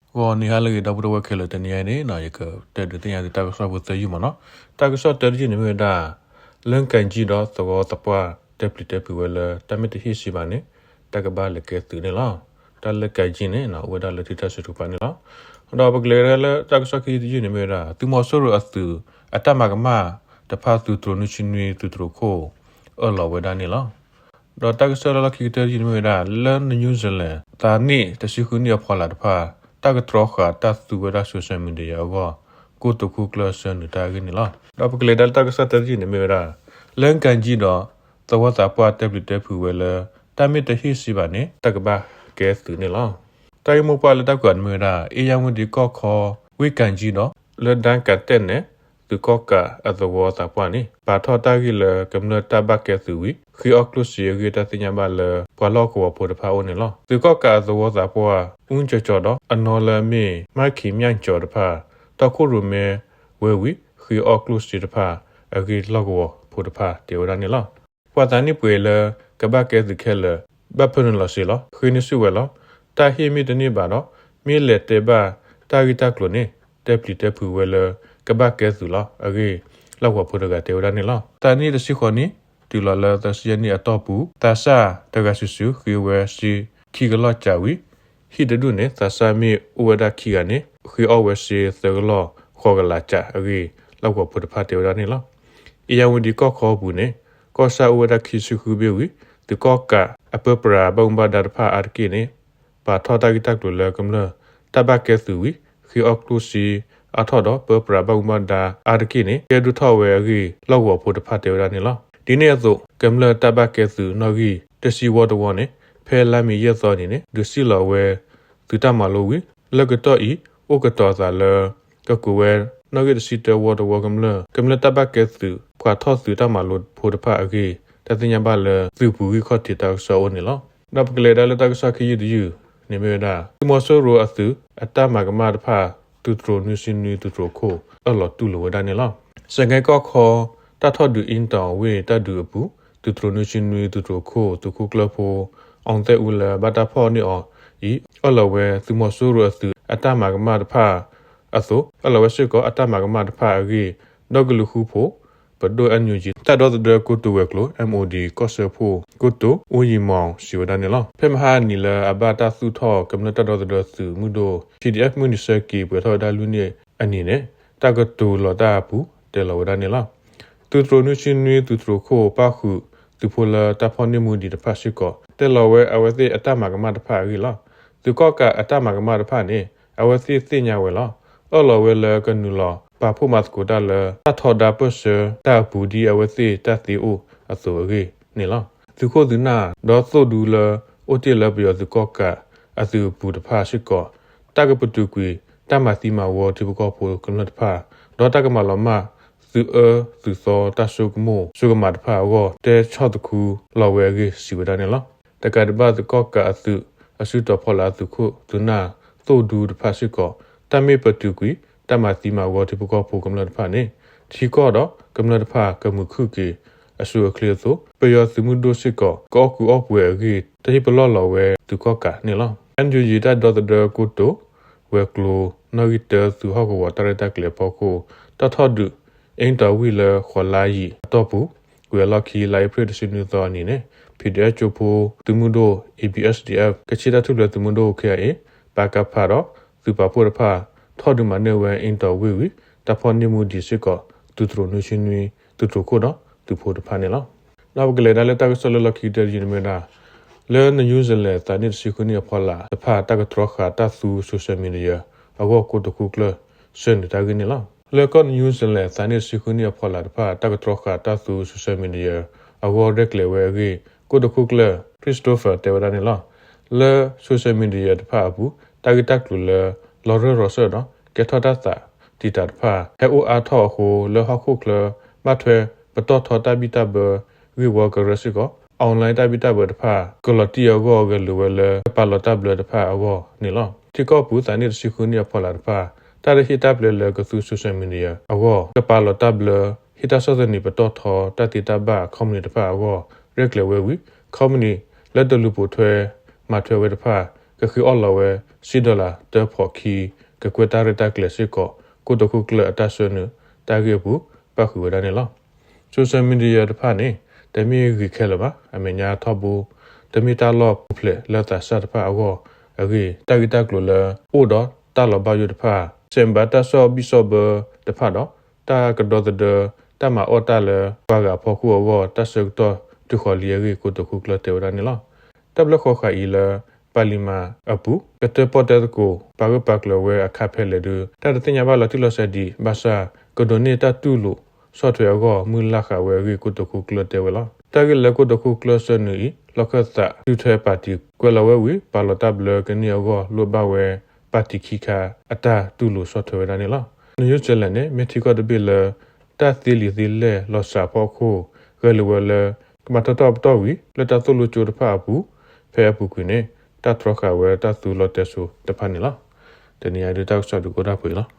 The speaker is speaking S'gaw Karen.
ဂီၤနံၤဟါလၢအဂ့ၤ ဒီပုၢ်ဝဲၢ်ခဲလၢာ်, တနံၤအံၤန့ၣ် ယကတဲဒုးသ့ၣ်ညါသုတၢ်ကစီၣ်ဖိသၢယုၢ်မ့ၢ်နီၤ. တၢ်ကစီၣ်တၢတယုၢ်န့ၣ်မ့ၢ်ဝဲဒၣ် လၢကၣ်ကၠံဒီးသဝီသးပှၢ်တဲပျံၤတဲဖုးဝဲလၢ တၢ်မ့ၢ်တဟ့ၣ်စံးဘၣ်န့ၣ် တၢ်ကဘၣ်လဲၤကဲသုးန့ၣ်လီၤ. တၢ်လၢကၣ်ကၠံန့ၣ် အိၣ်ဝဲဒၣ်လၢထံတၢ်စံးတကပၤန့ၣ်လီၤ. ဒီးပကလဲၤဒၣ်လၢတၢ်ကစီၣ်ခံယုၢ်တယုၢ်န့ၣ်မ့ၢ်ဝဲဒၣ် သုးမီၤစိရိၤအသုး အတၢ်မၤကမၣ်တဖၣ် သုးတြိၤနွံဆံနွံ သုးတြိၤခိၣ် အၢၣ်လီၤဝဲဒၣ်န့ၣ်လီၤ. ဒီးတၢ်ကစီၣ်လၢလီၢ်ခံကတၢၢ်တယုၢ်န့ၣ်မ့ၢ်ဝဲဒၣ် လၢ New Zealand သးနံၣ်တဆံဃုနံၣ်အဖီလာ်တဖၣ် တၢ်ကတြီဃာ်တၢ်သူဝဲဒၣ် social media အဂီၢ် ကိတိာ်ခိၣ်ကျၢၢ်ဆၢနုာ်တၢ်အဂ့ၢ်န့ၣ်လီၤ. ဒီးပကလဲၤဒၣ်လၢတၢ်ကစီၣ်တၢတယုၢ်န့ၣ်မ့ၢ်ဝဲဒၣ် လၢကၣ်ကၠံဒီး သဝီသးပှၢ်တဲပျံၤတဲဖုးဝဲလၢ တၢ်မ့ၢ်တဟ့ၣ်စံးဘၣ်န့ၣ် တၢ်ကဘၣ်ကဲသုးန့ၣ်လီၤ. တၢ်ဂ့ၢ်မိၢ်ပှၢ်လၢတၢ်ကွဲးန့ၣ်မ့ၢ်ဝဲဒၣ် အ့ၣ်ယၣ်ဝ့ၢ်ဒံကီၢ်ခီ ဝ့ၢ်ကၣ်ကၠံဒီး လၢဒၣ်ကးတဲၣ်နဲၣ် သုးကီၣ်ကးအသဝီသးပှၢ်န့ၣ် ပာ်ထီၣ်တၢ်ဂ့ၢ်လၢကမျၢၢ်တၢ်ဘၣ်ကဲသုးဝံၤ ဃ့အီၣ်ကျိၣ်စ့အဂ့ၢ် တၢ်သ့ၣ်ညါဘၣ်လၢ ပှၤလီၢ်ကဝီၤဖိတဖၣ်အအိၣ်န့ၣ်လီၤ. သုးကီၣ်ကးအသဝီသးပှၢ် အူကၠီၤကၠီၤဒီး အနီၢ်လၢအမ့ၢ် မၢ်ခံးမၠၣ်ကၠီၤတဖၣ် တီခိၣ်ရိၣ်မဲဝဲဝံၤ ဃ့အီၣ်ကျိၣ်စ့တဖၣ်အဂ့ၢ် လီၢ်ကဝီၤဖိတဖၣ်တဲဝဲဒၣ်န့ၣ်လီၤ. ပှၤသးနံၣ်ပှဲၤလၢကဘၣ်ကဲသုးခဲလၢာ် ဘၣ်ဖၢနုာ်လီၤစ့လီၤ. ဃ့န့ၢ်ဆူၣ်ဝဲလီၤ. တၢ်ဟ့ၣ်မ့ၢ်တန့ၢ်ဘၣ်ဒီး မ့ၢ်လဲၤတဲဘၣ်တၢ်ဂ့ၢ်တၢ်ကျိၤန့ၣ် တဲပျံၤတဲဖုးဝဲလၢ ကဘၣ်ကဲသုးလီၤအဂ့ၢ် လီၢ်ကဝီၤဖိတဂၤတဲဝဲဒၣ်န့ၣ်လီၤ. သးနံၣ်တဆံဃိးနံၣ် တုၤလီၤလၢသၢဆံယဲၢ်နံၣ်အတီၢ်ပူၤ သးစၢ်တဂၤစုာ်စုာ် ဃ့ဝဲစ့ခံကလီၢ်ကၠးဝံၤ ဟံၣ်တဒူၣ်န့ၣ် သးစၢ်မ့ၢ်အိၣ်ဝဲဒၣ်ခံဂၤန့ၣ် ဃ့အီၣ်ဝဲစ့သၢကလီၢ်ဃိးကလးကၠးအဂ့ၢ် လီၢ်ကဝီၤဖိတဖၣ်တဲဝဲဒၣ်န့ၣ်လီၤ. အ့ၣ်ယၣ်ဝ့ၢ်ဒံကီၢ်ခီပူၤန့ၣ် ကီၢ်ဆၣ်အိၣ်ဝဲဒၣ်ခံဆံဃုဘ့ၣ်ဝံၤ သုးကီၣ်ကးအပၢပြးဘၣ်မူဘၣ်ဒါတဖၣ်အါတက့ၢ်န့ၣ် ပာ်ထီၣ်တၢ်ဂ့ၢ်တၢ်ကျိၤလၢကမျၢၢ်တၢ်ဘၣ်ကဲသုးဝံၤ ဃ့အီၣ်ကျိၣ်စ့အါထီၣ်ဒီး ပၢပြးဘၣ်မူဘၣ်ဒါအါတက့ၢ်န့ၣ် ကဲဒိၣ်ထီၣ်ဝဲအဂ့ၢ် လီၢ်ကဝီၤဖိတဖၣ်တဲဝဲဒၣ်န့ၣ်လီၤ. ဒ်န့ၣ်အသိး ကမျၢၢ်တၢ်ဘၣ်ကဲသုးနီၣ်ဂံၢ်တဆံဝီတဝီန့ၣ် ဖဲလါမ့ၤယဲၢ်သီနံၤန့ၣ် ဒုးစံၣ်လီၤဝဲ သုးတၢ်မၤလိဝံၤ လၢကတီၢ်အံၤ အိၣ်ကတီၤအသးလၢ ကကူးဝဲနီၣ်ဂံၢ်တဆံတၢဝီတဝီကမျၢၢ် ကမျၢၢ်တၢ်ဘၣ်ကဲသုး ပှၤထီၣ်သုးတၢ်မၤလိဖိတဖၣ်အဂ့ၢ် တၢ်သ့ၣ်ညါဘၣ်လၢ သုးပူၤဂံၢ်ခီၣ်ထံးတၢ်ကစီၣ်အအိၣ်န့ၣ်လီၤ. ဒီးပကလဲၤဒၣ်လၢတၢ်ကစီၣ်ခံယုၢ်တယုၢ်န့ၣ်မ့ၢ်ဝဲဒၣ် သုးမီၤစိရိၤအသုး အတၢ်မၤကမၣ်တဖၣ် သုးတြိၤနွံဆံနွံ သုးတြိၤခိၣ် အၢၣ်လီၤတူၢ်လိာ်ဝဲဒၣ်န့ၣ်လီၤ. စဲၣ်ကဲကီၢ်ခီ တၢ်ထီၣ်ဒုးအ့တီၣ်ဝ့ၢ်တၢ်ဒုးအပူၤ သုးတြိၤနွံဆံနွံ သုးတြိၤခိၣ် သုးခိၣ်ကျၢၢ်ဖိ အီၣ်သဲၣ်အူလၢဘၣ်တၢ်ဖီၣ်န့ၢ်အီၤအံၤ အၢၣ်လီၤဝဲသုးမီၤစိရိၤအသုး အတၢ်မၤကမၣ်တဖၣ်အသိး အၢၣ်လီၤဝဲစ့ၢ်ကီး အတၢ်မၤကမၣ်တဖၣ်အဂ့ၢ် ဒီကလုာ်ဃူဖိး ပဒိၣ် NUG တၢ်ဒီသဒၢကိတိာ်ဝဲၤကျိၤ MOD ကီၢ်စၢဖှိၣ် ကိတိာ် အူယံၤမီၤ စံးဝဲဒၣ်န့ၣ်လီၤ. ဖဲမဟါအနံၤလၢအဘၣ်တၢ်သူၣ်ထီၣ် ကမျၢၢ်တၢ်ဒီသဒၢသုးမုၢ်ဒိၣ် PDF မုၢ်နံၤဆၢက့ၤ ပှဲၤထီၣ်ဝဲဒၣ်လွံၢ်နံၣ်အနံၤန့ၣ် တၢ်ကတိၤလီၤတၢ်အပူၤ တဲလီၤဝဲဒၣ်န့ၣ်လီၤ. သုးတြိၤနွံဆံနွံ သုးတြိၤခိၣ် ပၣ်ဃုာ်သုးဖိလၢတၢ်ဖီၣ်န့ၢ်မူဒံးတဖၣ်စ့ၢ်ကီး တဲလီၤဝဲအဝဲသ့ၣ်အတၢ်မၤကမၣ်တဖၣ်အဂ့ၢ်လီၤ. သုးကီၣ်ကးအတၢ်မၤကမၣ်တဖၣ်န့ၣ် အဝဲသ့ၣ်သ့ၣ်ညါဝဲလီၤ. အၢၣ်လီၤဝဲလၢကနုာ်လီၤပာ်ဖှိၣ်မၤသကိးတၢ်လၢ တၢ်ထီဒါပၢၢ်ဆၢတၢ်အပူၤ ဒ်အဝဲသ့ၣ်တၢ်သ့အိၣ်အသိးအဂ့ၢ်န့ၣ်လီၤ. သုးခိၣ်သုးနၢ် ဒီးသိၣ်ဒူလၢအိၣ်တ့ၢ်လၢပယီၤသုးကီၣ်ကးအသုးအပူၤတဖၣ်စ့ၢ်ကီး တၢ်ကပတုာ်ကွံာ်တၢ်မၤသံမၤဝီထံဖိကီၢ်ဖိကမျၢၢ်တဖၣ် ဒီးတၢ်ကမၤလီၤမၢ် သုးအၢသုးသီတၢ်ဆိကမိၣ်ဆိကမးတဖၣ်အဂီၢ် တဲဆီၣ်သခူလီၤဝဲအဂ့ၢ် စံးဝဲဒၣ်န့ၣ်လီၤ. တကးဒံးဘၣ် သုးကီၣ်ကးအသုးအစုတီၤဖီလာ် သုးခိၣ်သုးနၢ် သိၣ်ဒူတဖၣ်စ့ၢ်ကီး တၢ်မ့ၢ်ပတုာ်ကွံာ်တၢ်မၤသံမၤဝီထံဖိကီၢ်ဖိကမျၢၢ်တဖၣ်န့ၣ် ထံကီၢ်ဒီးကမျၢၢ်တဖၣ်ကမုာ်ခုၣ်က့ၤအဆိအချ့အသိး ပယီၤသုးမုၢ်ဒိၣ်စ့ၢ်ကီး ကအီၣ်ကူအီၣ်ပှဲၤအဂ့ၢ် တၢ်ဟ့ၣ်ပလီၢ်လီၤဝဲသုးကီၣ်ကးန့ၣ်လီၤ. NUG တၢ်ဒီသဒၢကိတိာ်ဝဲၤကျိၤ နီၣ်ဂံၢ်တၢ သုးဟီၣ်ကဝီၤတၢ်ရဲၣ်တၢ်ကျဲၤအဖီခိၣ် တၢ်ထီၣ်ဒုးအ့တီၣ်ဝ့ၢ်လၢဃိးလါယံာ်အတီၢ်ပူၤ ကွံာ်အလီၢ်ခံ လါအ့ဖြ့ၣ်တဆံနွံသီအနံၤန့ၣ် PDF ကၠိဖိသုးမုၢ်ဒိၣ် A B S D F ကဆ့တၢ်ထူၣ်ဖျဲးသုးမုၢ်ဒိၣ် K I A ပကဖ ဒီး သုးပာ်ဖှိၣ်တဖၣ် ထီၣ်ဒုးမၤန့ၢ်ဝဲအ့တီၣ်ဝ့ၢ်ဝံၤ တၢ်ဖီၣ်န့ၢ်မူဒံးစ့ၢ်ကီး သုးတြိၤနွံဆံနွံ သုးတြိၤခိၣ်ဒီးသုးဖိတဖၣ်န့ၣ်လီၤ. ဒီးပကလဲၤဒၣ်လၢတၢ်ကစီၣ်လၢလီၢ်ခံကတၢၢ်တယုၢ်န့ၣ်မ့ၢ်ဝဲဒၣ် လၢ New Zealand သးနံၣ်တဆံဃုနံၣ်အဖီလာ်တဖၣ် တၢ်ကတြီဃာ်တၢ်သူ social media အဂီၢ် ကိတိာ်ခိၣ်ကျၢၢ်ဆၢနုာ်တၢ်ဂ့ၢ်န့ၣ်လီၤ. လၢကီၢ် New Zealand သးနံၣ်တဆံဃုနံၣ်အဖီလာ်တဖၣ် တၢ်ကတြီဃာ်တၢ်သူ social media အဂီၢ်ရဲၣ်ကျဲၤဝဲအဂ့ၢ် ကိတိာ်ခိၣ်ကျၢၢ် Christopher တဲဝဲဒၣ်န့ၣ်လီၤ. လၢ social media တဖၣ်အပူၤ တၢ်ဂ့ၢ်တၢ်ကျိၤလၢ လီၤရၢၢ်လီၤစၢၢ်ဒီး ကဲထီၣ်တၢ်သးတံာ်တာ်တဖၣ် ဟဲအိၣ်အါထီၣ်အဃိ လၢဟီၣ်ခိၣ်ချၢ ဘၣ်ထွဲပတီၢ်ထီတၢ်ဘံၣ်တၢ်ဘၢဂ့ၢ်ဝီကရၢစ့ၢ်ကီး online တၢ်ဘံၣ်တၢ်ဘၢတဖၣ် ကလီၤတံၢ်အဂီၢ် ဂဲၤလိာ်ဝဲလၢ ကပာ်လီၤတၢ်ဘျၢတဖၣ်အဂီၢ်န့ၣ်လီၤ. ထံကီၢ်ပူၤ သးနံၣ်တဆံဃုနံၣ်အဖီလာ်တဖၣ် တၢ်တဟ့ၣ်တၢ်ပျဲလၢကသူ social media အဂီၢ် ကပာ်လီၤတၢ်ဘျၢ ဟ့ၣ်တၢ်ဆီၣ်သနံးပတီၢ်ထီတၢ်သ့တၢ်ဘၣ် company တဖၣ်အဂီၢ် ရဲၣ်ကျဲၤဝဲဝံၤ company လၢတလူၤပိာ်ထွဲမၤထွဲဝဲတဖၣ် ကဃ့အီၣ်လီၤဝဲ စ့ဒီလၣ်တၢဖီၣ်ခံ ကကွဲးတၢ်ရဲၣ်တၢ်ကျဲၤစ့ၢ်ကီး ကိတိာ်ခိၣ်ကျၢၢ်အတၢ်ဆှၢနုာ်တၢ်ဂ့ၢ်အပူၤ ပၣ်ဃုာ်ဝဲဒၣ်န့ၣ်လီၤ. Social media တဖၣ်န့ၣ် တမ့ၢ်ဂ့ၤခဲလၢာ်ဘၣ်. အမဲာ်ညါထီဘိ တမ့ၢ်တၢ်လီၢ်ပူၤဖျဲးလၢသးစၢ်တဖၣ်အဂီၢ်အဂ့ၢ် တၢ်ဂ့ၢ်တၢ်ကျိၤလၢအိၣ်ဒီးတၢ်လီၤဘၣ်ယိၣ်တဖၣ် စဲးဘၣ်တၢ်ဆီၣ်ဘံၣ်ဆီၣ်ဘၢတဖၣ်ဒီး တၢ်ကဒီသဒၢ တၢ်မၤအီၣ်တၢ်လၢပှၤဂၤအဖီခိၣ်အဂီၢ် တၢ်ဆၢကတီၢ်တုၤဃီၤလံအဂ့ၢ် ကိတိာ်ခိၣ်ကျၢၢ်တဲဝဲဒၣ်န့ၣ်လီၤ. တၢ်ဘျၢဃီဃာ်အံၤလၢ ပၣ်လံမၤအပူၤ ကတၢၢ်ပီၣ်တဲသကိး ပာ်ဂၢၢ်ပာ်ကျၢၤဝဲအခါဖဲလဲၣ်ဒီး တၢ်တသ့ၣ်ညါဘၣ်လီၤတံၢ်လီၤဆဲးဒံးဘၣ်ဆၣ် ကဒိးန့ၢ်တၢ်တူၢ်လိာ်ဆီၣ်ထွဲအဂီၢ် မုၢ်လၢ်ဃာ်ဝဲအဂ့ၢ် ကိတိာ်ခိၣ်ကျၢၢ်တဲဝဲလီၤ. တၢ်ဂ့ၢ်လၢကိတိာ်ခိၣ်ကျၢၢ်ဆှၢနုာ်အံၤ လီၢ်ခၢၣ်သး စုထွဲပၣ်တံၣ်ကွဲးလီၤဝဲဝံၤ ပာ်လီၤတၢ်ဘျၢကန့ၢ်အဂီၢ် လိၣ်ဘၣ်ဝဲပၣ်တံၣ်ခံခါအတၢ်တူၢ်လိာ်ဆီၣ်ထွဲဝဲဒၣ်န့ၣ်လီၤ. နယူးစလၢၣ်န့ၣ် မ့ၢ်ထံကီၢ်တဘ့ၣ်လၢ တၢ်သ့လံာ်သ့လဲၢ်လီၤစှၤအဖီခိၣ် ဂဲၤလိာ်ဝဲလၢ ကမၤထီၣ်ထီၣ်ပတီၢ်ဝံၤ လၢတၢ်သိၣ်လိကၠိတဖၣ်အပူၤ ဖဲအပူၤကွံာ်န့ၣ် တၢ်တြီဃာ်ဝဲတၢ်သူလီၤတဲစိၤတဖၣ်န့ၣ်လီၤ. တနံၤအံၤဒုးတၢ်ကစီၣ်ဒုးအိၣ်ဒၣ်ပှဲၤအံၤလီၤ.